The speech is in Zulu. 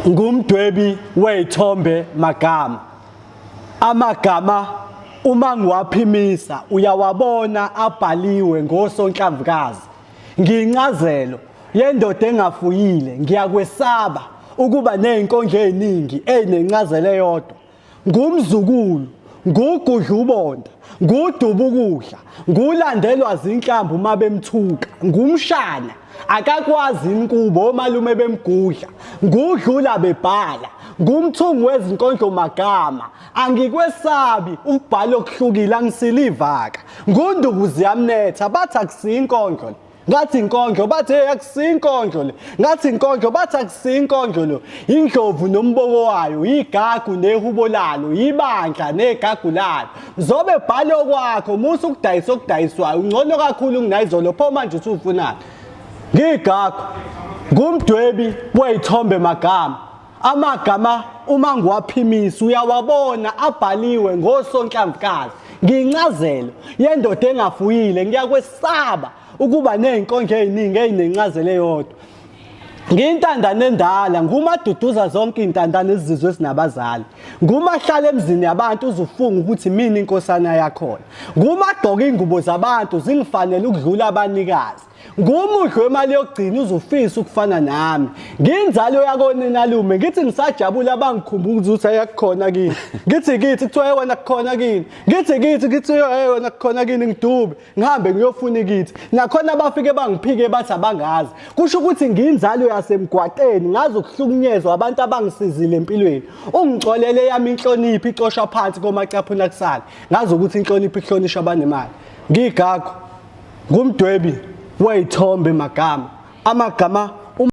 Ngumdwebi wey'thombe magama. Amagama uma ngiwaphimisa uyawabona abhaliwe ngosonhlamvukazi. Ngiyincazelo yendoda engafuyile ngiyakwesaba ukuba ney'nkondlo ey'ningi ey'nencazelo eyodwa. Ngumzukulu, ngugudla ubonda, nguduba ukudla, ngulandelwa zinhlambu uma bemthuka, ngumshana akakwazi inkubo omalume bemgudla, ngudlula bebhala, ngumthungi wezinkondlo magama, angikwesabi ukubhala okuhlukile angisilivaka, ngunduku ziyamnetha bathi akusiyo inkondlo le. Ngathi inkondlo bathi hey akusiyo inkondlo le. Ngathi inkondlo bathi akusiyo inkondlo lo. Indlovu nomboko wayo, igagu nehubo lalo, ibandla negagu lalo. Zobe bhala okwakho, musa ukudayisa okudayiswayo. Ungcono kakhulu kunayizolo pho manje usufunani. Ngigagu. Ngumdwebi wey'thombe magama. Amagama uma ngiwaphimisa uyawabona abhaliwe ngosonhlamvukazi. Ngiyincazelo yendoda engafuyile ngiyakwesaba ukuba nezinkondlo eziningi ezinencazelo eyodwa. Ngiyintandane endala, ngumaduduza zonke iy'ntandane ezizizwe ezinabazali. Ngumahlala emzini yabantu uzufunga ukuthi mina inkosana yakhona. Ngumagqoka iy'ngubo zabantu zingifanele ukudlula abanikazi. Ngumudli wemali yokugcina uzufisa ukufana nami. Nginzalo yakoninalume ngithi ngisajabula bangikhumbuza ukuthi ayakukhona kini. Ngithi kithi kuthiwa wena kukhona kini. Ngithi kithi kuthiwa wena kukhona kini ngidube ngihambe ngiyofuna kithi. Nakhona bafike bangiphike bathi abangazi. Kusho ukuthi nginzalo yasemgwaqeni ngazi ukuhlukunyezwa abantu abangisizile empilweni. Ungixolele yami inhlonipho icosha phansi komacaphuna kusale. Ngazi ukuthi inhlonipho ihlonishwa abanemali. Ngigagu. Ngumdwebi wey'thombe magama. Amagama